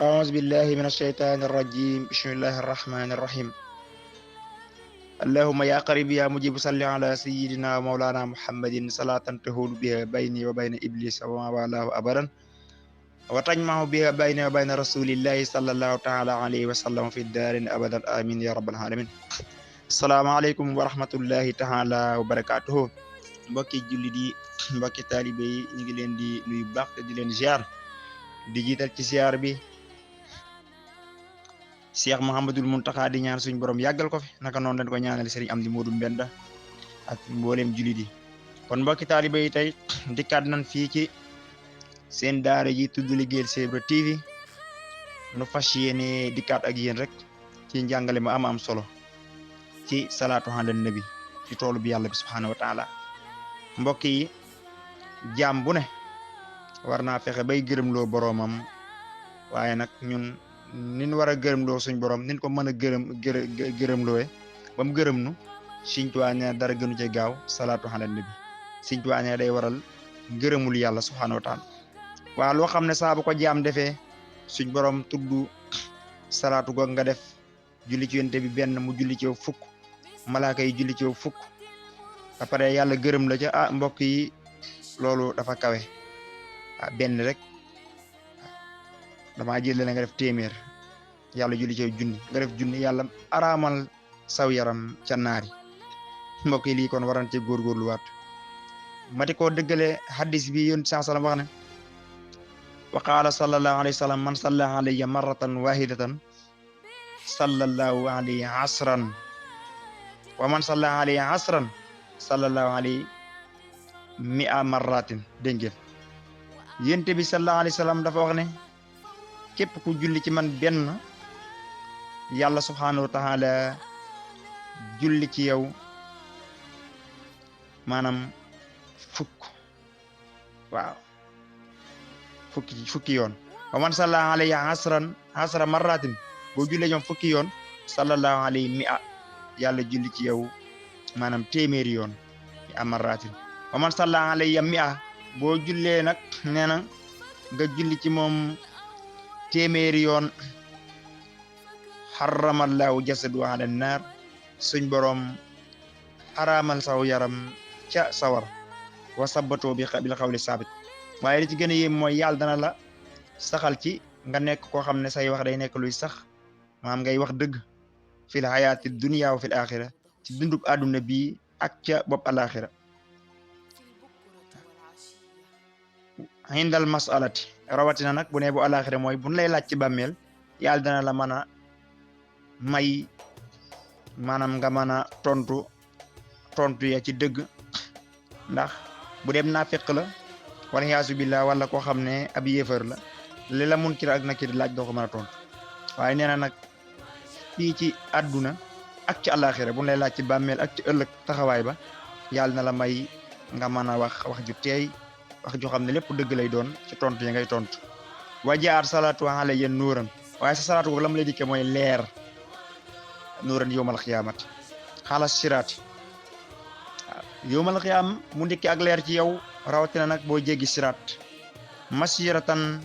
أعوذ بالله من الشيطان الرجيم بسم الله الرحمن الرحيم اللهم يا قريب يا مجيب صل على سيدنا ومولانا محمد صلاة تهول بها بيني وبين إبليس وما والاه أبدا وتجمع بها بيني وبين رسول الله صلى الله تعالى عليه وسلم في الدار أبدا آمين يا رب العالمين. السلام عليكم ورحمة الله تعالى وبركاته. mbokki jullit yi mbokki taalibe yi ñu ngi leen di nuyu baax te di leen ziar di jiital ci ziar bi Cheikh Mouhamadoul Mountakha di ñaan suñu borom yàggal ko fi naka noonu dañ ko ñaanal Serigne Amdi Modou Mbenda ak mboolem jullit yi. kon mbokki taalibe yi tey dikkaat nañ fii ci seen daara ji tudd Liggéeyal Cheikh Ibra TV nu fas yéene dikkaat ak yéen rek ci njàngale mu am solo ci salaatu ala nabi ci toolu bi yàlla bi subhaanahu wa taala. mbokk yi jaam bu ne war naa fexe bay gërëmloo boroomam waaye nag ñun nin war a gërëmloo suñ borom nin ko mën a gërëmloowe ba mu gërëm nu Sëñ Tuubaa ne dara gënu ci gaaw salaatu ala nabi. Sëñ Tuubaa ne day waral gërëmul yàlla subhaanahu wa taala. waaw loo xam ne saa bu ko jaam defee suñ borom tudd salaatu goog nga def julli ci yonent bi benn mu julli ci yow fukk malaaka yi julli ci yow fukk après yàlla gërëm la ca mbokk yi loolu dafa kawe benn rek damaa jël la nga def téeméer yàlla julli ci junni nga def junni yàlla araamal saw yaram ca naari. mbokk yi lii kon waran ci góorgóorluwaat mati koo dëggale hadis bi yonent saa sallam wax ne wa qaala sallallahu alayhi wa sallam man salla alayya marratan wahidatan sallallahu alayhi asran wa man salla alayhi asran sallallahu alayhi mi'a marratin. dégg ngeen yonent bi sallallahu alayhi wa sallam dafa wax ne képp ku julli ci man benn yàlla subhaanahu wa taala julli ci yow maanaam fukk waaw fukki yoon. wa man salla alayhi asra marratin boo jullee ñoom fukki yoon sallallahu alayhi mi'a yàlla julli ci yow maanaam téeméeri yoon mi amaratin. wa man salla alayya mi'a boo jullee nag nee na nga julli ci moom téeméeri yoon xaramallahu jasadu ala naar suñ borom xaraamal saw yaram ca sawar wa sabatoo bil xawli saabit. waaye li ci gën a yéem mooy yàlla dana la saxal ci nga nekk koo xam ne say wax day nekk luy sax maam ngay wax dëgg fil hayaati dunya wa fil axira ci dundub àdduna bi ak ca bopp alaxira. hindal masalati rawatina nag bu ne bu alaxira mooy buñ lay laaj ci bàmmeel yàlla dana la mën a may maanaam nga mën a tontu ya ci dëgg ndax bu dem naafiq la wala yaasu billah wala koo xam ne ab yéefar la li la munkir ak nakir laaj doo ko mën a tontu. waaye nee na nag fii ci àdduna ak ci àllaaxira bu lay laaj ci bàmmeel ak ci ëllëg taxawaay ba yàlla na la may nga mën a wax ju teey wax ju xam ne lépp dëgg lay doon ci tontu yi ngay tontu. wajaar salaatu alayya nuuran waaye sa salaatu boobu la mu lay dikkee mooy leer nuuran yowmal xiyaamati xaala siraati yowmal xiyaam mu ndikkee ak leer ci yow rawatina nag boo jéggi siraat masiratan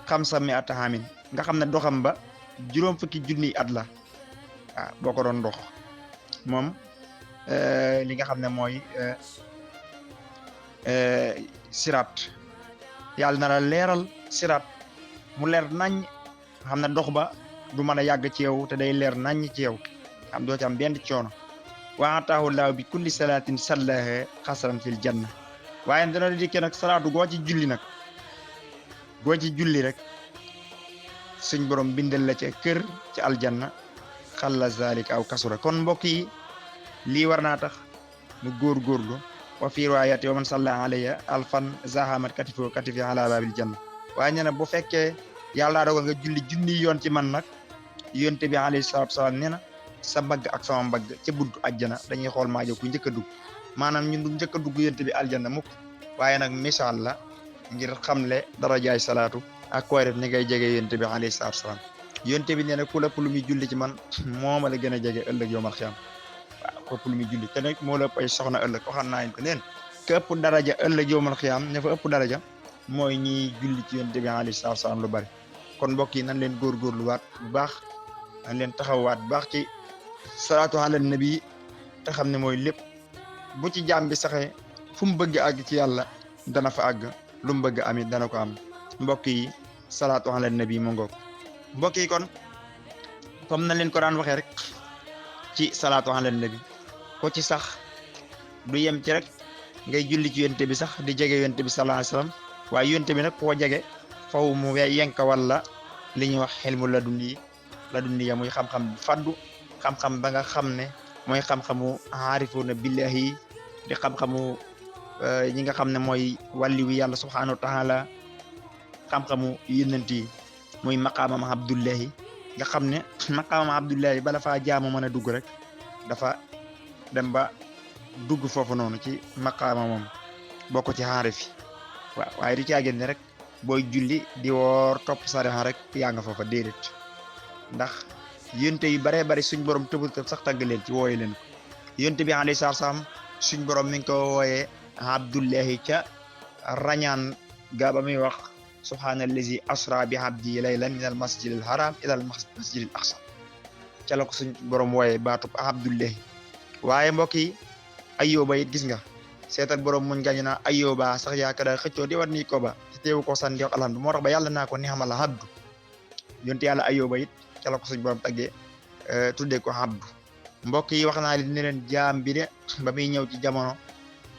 xamsa mi'ata aamin nga xam ne doxam ba juróom fukki junniy at la boo ko doon dox moom li nga xam ne mooy siraat yàlla na la leeral siraat mu leer nañ nga xam ne dox ba du mën a yàgg ci yow te day leer nañ ci yow am doo ci am benn coono. wa ataahu laahu bi kulli salaatin sallaha xasran fil janna waaye dana dikkee nag salaatu goo ci julli rek suñ borom bindal la ca kër ci aljanna xalla zalika aw kasura. kon mbokk yi lii war naa tax nu góorgóorlu wa fi riwaayati wa man salla alayya alfan zahamat katifi ala babil janna. waaye nee na bu fekkee yàlla dogal nga julli junni yoon ci man nag yonte bi alayhi salaatu salaam nee na sa mbagg ak sama mbagg ca buntu àjjana dañuy xool maa ku njëkk a dugg maanaam ñun du njëkk a dugg yonte bi aljanna mukk waaye nag misaal la ngir xamle darajaay salaatu ak koy def ni ngay jege yonte bi alayhi salaatu salaam. yonte bi nee na ku lépp lu muy julli ci man moo ma la gën a jege ëllëg yowmal xiyaam waaw ku ëpp lu muy julli te nag moo la ëpp ay soxna ëllëg waxaan naa leen ko neen ka ëpp daraja ëllëg yowmal xiyaam ña fa ëpp daraja mooy ñiy julli ci yonte bi alayhi salaatu salaam lu bari kon mbokk yi nañ leen góorgóorluwaat bu baax nañ leen taxawaat bu baax ci salaatu ala nabi te xam ne mooy lépp bu ci jaam bi saxee fu mu bëgg àgg ci yàlla dana fa àgg lu mu bëgg amit dana ko am mbokk yi salaatu ala nabi mu ngoog mbokk yi kon comme na leen ko daan waxee rek ci salaatu ala nabi ko ci sax du yem ci rek ngay julli ci yonte bi sax di jege yonte bi sallallahu alayhi wasallam waaye yonte bi nag koo jege faw mu yenka walla li ñuy wax xelmu ladunni ya muy xam-xam faddu xam-xam ba nga xam ne mooy xam-xamu aarifuna billahi di xam-xamu ñi nga xam ne mooy wàlli wi yàlla subhanahu wa taala xam-xamu yonent yi muy maqaamam abdullahi nga xam ne maqaamam abdullahi bala faa jaamu mën a dugg rek dafa dem ba dugg foofu noonu ci maqaama moom bokk ci xaarif yi waaw waaye du caagin ne rek booy julli di woor topp sariha rek yaa nga foofa déedéet ndax yonte yu baree bari suñ borom tëbul ko sax tagg leen ci wooye leen ko yonte bi alayhi salaam suñ borom mi ngi ko wooyee abdullahi ca rañaan ga ba muy wax subhaanallazi asra bi abdi laylan min al masjidil haram ila al masjidil aqsa ca la ko suñ borom wooyee baatub abdullahi waaye mbokk yi Ayyuba it gis nga seetal borom muñ gañu naa Ayyuba sax yaakaar xëccoo di wat nii ko ba te teewu ko san di wax alhamdu moo tax ba yàlla naa ko ni'mal abdu yonte yàlla Ayyuba it ca la ko suñ borom taggee tuddee ko abdu mbokk yi wax naa li ne leen jaam bi de ba muy ñëw ci jamono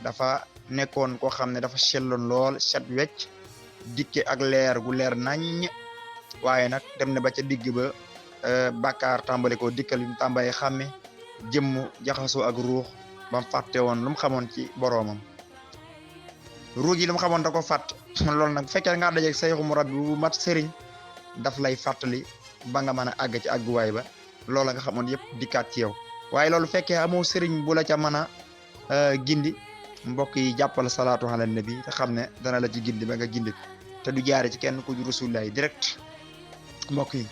dafa nekkoon koo xam ne dafa selloon lool set wecc dikke ak leer gu leer naññ waaye nag dem na ba ca digg ba bàkkaar tàmbale ko dikkal yu mu tàmbalee xàmme jëmm jaxasoo ak ruux ba mu fàtte woon lu mu xamoon ci boroomam ruux yi lu mu xamoon da ko fàtte loolu nag bu fekkee nga dajeeg sayxu mu rabbi bu mat sëriñ daf lay fàttali ba nga mën a àgg ci àgguwaay ba loola nga xamoon yëpp dikkaat ci yow waaye loolu fekkee amoo sëriñ bu la ca mën a gindi mbokk yi jàppal salaatu ala nabi te xam ne dana la ci gindi ba nga gindi te du jaare ci kenn ku du rasulullahi direct mbokk yi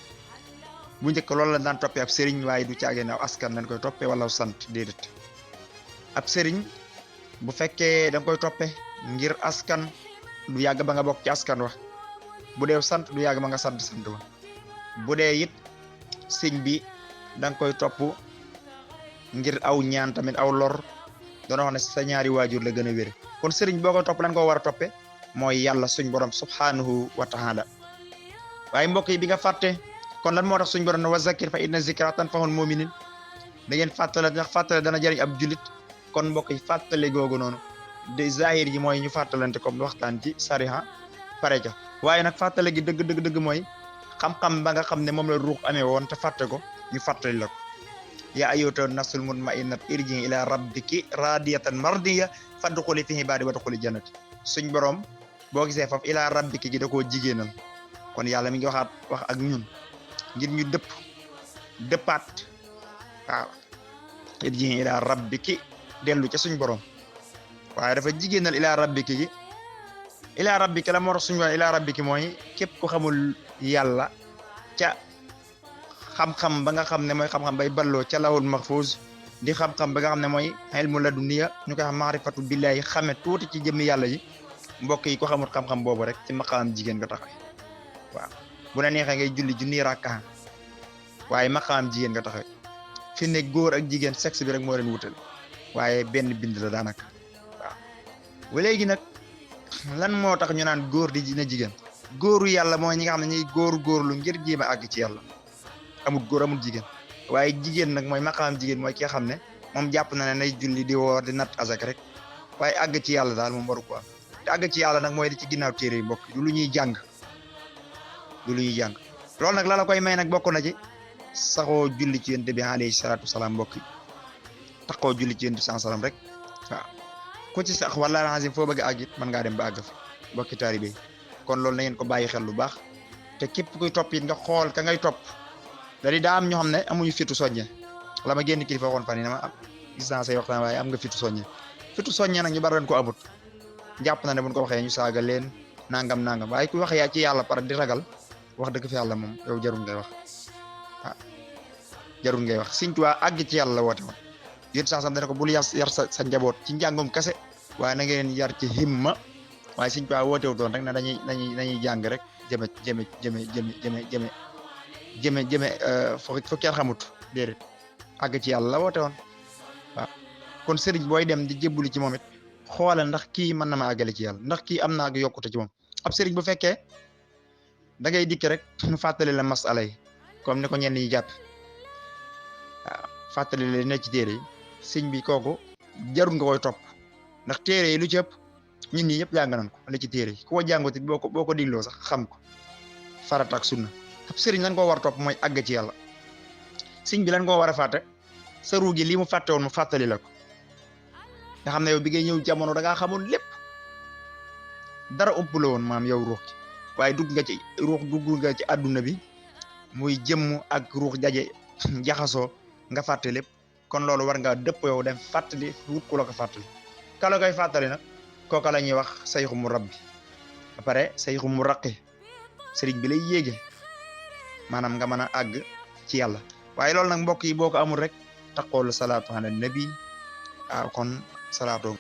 bu njëkk loolu la daan toppee ab sëriñ waaye du caagee ne aw askan dañ koy toppee wala sant déedéet ab sëriñ bu fekkee da nga koy toppee ngir askan du yàgg ba nga bokk ci askan wax bu dee sant du yàgg ba nga sant wa bu dee it sëñ bi da nga koy topp ngir aw ñaan tamit aw lor doona wax ne sa ñaari waajur la gën a wér kon sëriñ boo ko topp lan ko war a toppe mooy yàlla suñ borom subhanahu wa taala waaye mbokk yi bi nga fàtte kon lan moo tax suñ borom ne wa zakir fa inna zikra tanfa'ul mu'minin da ngeen fàttale ndax fàttale dana jëriñ ab julit kon mbokk yi fàttale googu noonu de zahir ji mooy ñu fàttalante comme waxtaan ci sariha pare ca waaye nag fàttale gi dëgg mooy xam-xam ba nga xam ne moom la ruux amee woon te fàtte ko ñu fàttali la ko yaa ayyatuhan nafsul mutma'innat irji'i ila rabbiki radiyatan mardiya fadkhuli fi ibadi wadkhuli jannati suñ borom boo gisee foofu ila rabbiki gi da koo jigéenal kon yàlla mi ngi wax ak ñun ngir ñu dëppaat waaw irji'i ila rabbiki dellu ca suñ borom waaye dafa jigéenal ila rabbiki gi ila rabbiki la moo tax suñ borom ila rabbiki mooy képp ku xamul yàlla ca xam-xam ba nga xam ne mooy xam-xam bay balloo ca lawul mahfuz di xam-xam ba nga xam ne mooy ilmu ladunniya ñu koy xam maarifatu billahi xame tuuti ci jëmmi yàlla ji mbokk yi ko xamul xam-xam boobu rek ci maqaam jigéen nga taxawee waaw bu la neexee ngay julli junniy rakka waaye maqaam jigéen nga taxawee fi ne góor ak jigéen sexe bi rek moo leen wutal waaye benn bind la daanaka waaw ba léegi nag lan moo tax ñu naan góor di na jigéen góoru yàlla mooy ñi nga xam ne ñuy góorlu ngir jéem a àgg ci yàlla amul góor amul jigéen waaye jigéen nag mooy maqaam jigéen mooy ki nga xam ne moom jàpp na ne nay julli di woor di natt azak rek waaye àgg ci yàlla daal moom waru ko am te àgg ci yàlla nag mooy di ci ginnaaw téere yi mbokk du lu ñuy jàng loolu nag la koy may nag bokk na ci saxoo julli ci yonent bi alayhi salaatu wasalaam mbokk yi taxoo julli ci yonent bi salaam rek waaw ku ci sax wala azim foo bëgg a àgg it mën ngaa dem ba àgg fa mbokki taalibe kon loolu na ngeen ko bàyyi xel lu baax te képp kuy topp it nga xool ka ngay topp daa am ñoo xam ne amuñu fitu soññe la ma génn kilifa waxoon fan yi dama am gis naa say waxtaan waaye am nga fitu soññe nag ñu bari leen ko amut jàpp na ne buñ ko waxee ñu saaga leen nangam waaye ku wax yaa ci yàlla par di ragal wax dëgg fi yàlla moom yow jarul ngay wax jarul ngay wax Sëñ Tuubaa àgg ci yàlla la woote woon yéen sax dana ko bul yar sa njaboot ci njàngum kese waaye na ngeen yar ci himma waaye Sëñ Tuubaa woote wutoon rek na dañuy jàng rek jëme jëme jëme jëme jëme jëme jëme jëme fo kenn xamut déedéet àgg ci yàlla la woote woon waaw kon sëriñ booy dem di jébbulu ci moom it xoole ndax kii mën na ma àggale ci yàlla ndax kii am na ak yokkute ci moom ab sëriñ bu fekkee da ngay dikk rek mu fàttali la masala yi comme ni ko ñenn ñi jàpp waaw fàttali la ne ci téere yi sëñ bi kooku jarul nga koy topp ndax téere yi lu ci ëpp ñun ñi ñëpp jàng nañ ko li ci téere yi ku ko jàngut boo ko digloo sax xam ko farata ak sunna ab sëriñ lan koo war a topp mooy àgg ci yàlla sëñ bi lan koo war a fàtte sa ruu gi lii mu fàtte woon mu fàttali la ko nga xam ne yow bi ngay ñëw jamono da ngaa xamoon lépp dara ëpp la woon maam yow ruux gi waaye dugg nga ci àdduna bi muy jëmm ak ruux daje jaxasoo nga fàtte lépp kon loolu war nga dëpp yow dem fàttali wut ku la ko fàttali ka la koy fàttali nag kooka la ñuy wax sayxu mu rabbi ba pare sayxu mu raqi sëriñ bi lay yéege maanaam nga mën a àgg ci yàlla waaye loolu nag mbokk yi boo ko amul rek taqoolu salaatu ala nabi waaw kon salaatu